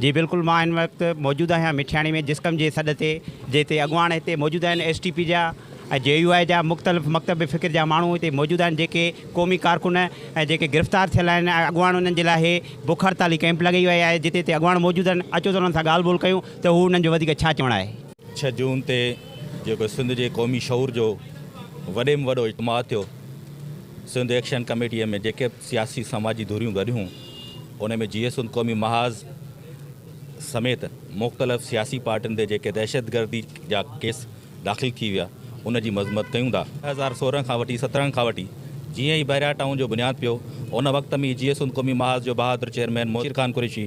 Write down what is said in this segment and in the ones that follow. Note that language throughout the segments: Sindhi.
جي بلڪل مان هن وقت موجود آهيان مٺياڻي ۾ جسقم جي سڏ تي جتي اڳواڻ هتي موجود آهن ايس ٽي پي جا ۽ جي يو آء جا مختلف مڪتب فڪر جا ماڻهو هتي موجود آهن جيڪي قومي ڪارڪن ۽ جيڪي گرفتار ٿيل آهن ۽ اڳواڻ انهن جي لاء هي بک هڙتالي ڪئمپ لڳائي وئي آهي جتي هتي اڳواڻ موجود آهن اچو ته انهن سان ڳالهه ٻولهه ڪيون ته هو انهن جو وڌيڪ ڇا چوڻ آهي. ڇهه جون تي جيڪو سنڌ جي قومي شعور جو وڏي ۾ وڏو اجتماع ٿيو سنڌ ايڪشن ڪميٽيء ۾ جيڪي به سياسي سماجي ڌريون گڏ هيون ان ۾ جيئي سنڌ قومي محاذ سميت مختلف سياسي پارٽين تي جيڪي دهشتگردي جا ڪيس داخل ٿي ويا ان جي مذمت ڪيون ٿا. 2016 کان وٺي 17 کان وٺي جيئن ئي بحريا ٽائون جو بنياد پيو ان وقت ۾ ئي جيئي سنڌ قومي محاذ جو بهادر چيئرمين مشير خان قريشي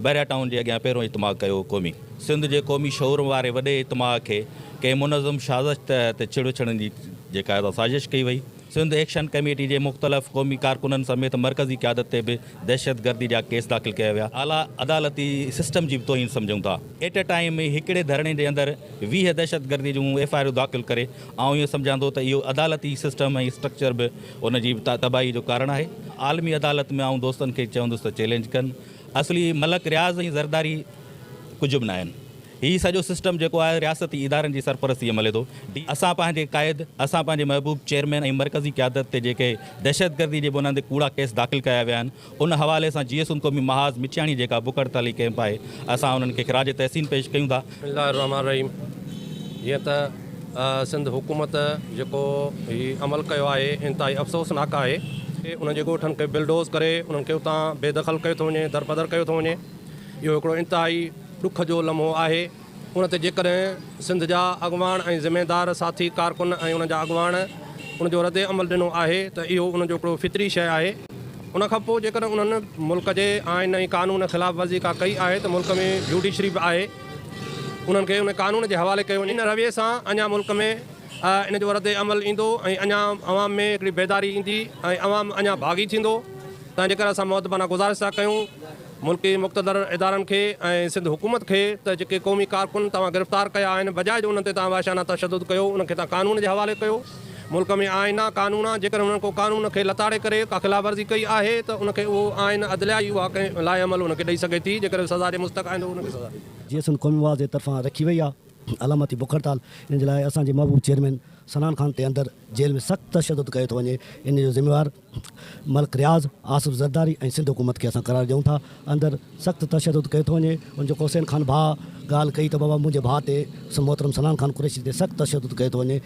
بحريا ٽائون جي اڳيان پهريون اجتماع ڪيو قومي سنڌ جي قومي شعور واري وڏي اجتماع کي ڪنهن منظم سازش تحت ڇڙوڇڙ جي جيڪا سازش ڪئي وئي. سنڌ ايڪشن ڪميٽي جي مختلف قومي ڪارڪنن سميت مرڪزي قيادت تي به دهشتگردي جا ڪيس داخل ڪيا ويا. اعليٰ عدالتي سسٽم جي به توهين سمجهون ٿا. ايٽ اي ٽائيم هڪڙي ڌرڻي جي اندر 20 دهشتگردي جون ايف I آرون داخل ڪري آئون اهو سمجهان ٿو ته اهو عدالتي سسٽم ۽ اسٽرڪچر به ان جي تباهي جو ڪارڻ آهي. عالمي عدالت ۾ آئون دوستن کي چوندس ته چئلينج ڪن. اصلي ملڪ رياض ۽ زرداري ڪجهه به ناهن. هي سڄو سسٽم جيڪو آهي رياستي ادارن جي سرپرستيء ۾ هلي ٿو. اسان پنهنجي قائد، اسان پنهنجي محبوب چيئرمين ۽ مرڪزي قيادت تي جيڪي دهشتگردي جي بنياد تي ڪوڙا ڪيس داخل ڪيا ويا آهن، ان حوالي سان جيئي سنڌ قومي محاذ مٺياڻي جيڪا بک هڙتالي ڪئمپ آهي، اسان انهن کي خراج تحسين پيش ڪيون ٿا. بسم الله الرحمٰن الرحيم جيئن ته سنڌ حڪومت جيڪو هي عمل ڪيو آهي انتهائي افسوسناڪ آهي. انهن جي ڳوٺن کي بلڊوز ڪري انهن کي اتان بي دخل ڪيو ٿو وڃي دربدر ڪيو ٿو وڃي اهو هڪڙو انتهائي ڏک جو لمحو آهي ان تي جيڪڏهن سنڌ جا اڳواڻ ۽ ذميدار ساٿي ڪارڪن ۽ انهن جا اڳواڻ ان جو رد عمل ڏنو آهي ته اهو انهن جو هڪڙو فطري شيء آهي. ان کان پوء جيڪڏهن انهن ملڪ جي آئين ۽ قانون خلاف ورزي ڪا ڪئي آهي ته ملڪ ۾ جوڊيشري به آهي انهن کي ان قانون جي حوالي ڪيو وڃي. ان رويي سان اڃا ملڪ ۾ ان جو رد عمل ايندو ۽ اڃا عوام ۾ هڪڙي بيداري ايندي ۽ عوام اڃا باغي ٿيندو. تنهن جي ڪري اسان مؤدبانه گذارش ٿا ڪيون ملڪي مقتدر ادارن کي ۽ سنڌ حڪومت کي ته جيڪي قومي ڪارڪن توهان گرفتار ڪيا آهن بجاء جو انهن تي توهان وحشيانه تشدد ڪيو انهن کي توهان قانون جي حوالي ڪيو ملڪ ۾ آئين آ قانون آ جيڪڏهن انهن ڪو قانون کي لتاڙي ڪري ڪا خلاف ورزي ڪئي آهي ته ان کي اهو آئين عدليا ئي اها ڪنهن لائحه عمل ان کي ڏئي سگهي ٿي جيڪڏهن سزا جي مستحق آهن ته انهن کي سزا ڏئي. جيئن سنڌ قومي محاذ جي طرفان رکي وئي آ علامتي بک هڙتال ان جي لاء اسان جي محبوب چيئرمين صنعان خان تي اندر جيل ۾ سخت تشدد ڪيو ٿو وڃي ان جو ذميوار ملڪ رياض، آصف زرداري ۽ سنڌ حڪومت کي اسان قرار ڏيون ٿا. اندر سخت تشدد ڪيو ٿو وڃي. ان جو حسين خان ڀاء ڳالهه ڪئي ته بابا منهنجي ڀاء تي محترم صنعان خان قريشي تي سخت تشدد ڪيو ٿو وڃي.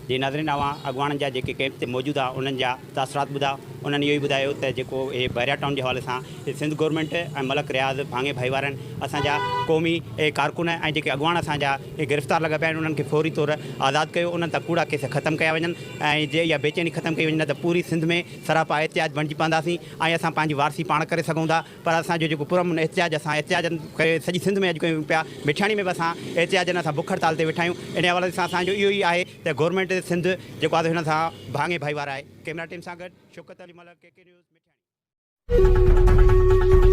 جي ناظرين اوهان اڳواڻن جا جيڪي ڪئمپ تي موجود ها انهن جا تاثرات ٻڌا انهن اهو ئي ٻڌايو ته جيڪو هي بحريا ٽائون جي حوالي سان سنڌ گورنمينٽ ۽ ملڪ رياض ڀاڱي ڀائيوارن اسان جا قومي ڪارڪن ۽ جيڪي اڳواڻ اسان جا گرفتار لڳا پيا آهن انهن کي فوري طور آزاد ڪيو انهن تان ڪوڙا ڪيس ختم ڪيا وڃن ۽ جي اها بيچيني ختم ڪئي وڃي نه ته پوري سنڌ ۾ سراپا احتجاج بڻجي پونداسين ۽ اسان پنهنجي وارثي پاڻ ڪري سگهون ٿا پر اسان جو جيڪو پرامن احتجاج اسان احتجاجن ڪري سڄي سنڌ ۾ اڄ ڪيون پيا مٺياڻي ۾ به اسان احتجاجن اسان بک هڙتال تي ويٺا آهيون ان حوالي سان اسان جو اهو ئي آهي ته گورنمينٽ سنڌ جيڪو آهي هن سان ڀاڱي ڀائيوار آهي ڪئميرا ٽيم سان گڏ شوڪت علي ملڪ ڪي ڪي نيوز مٺياڻي.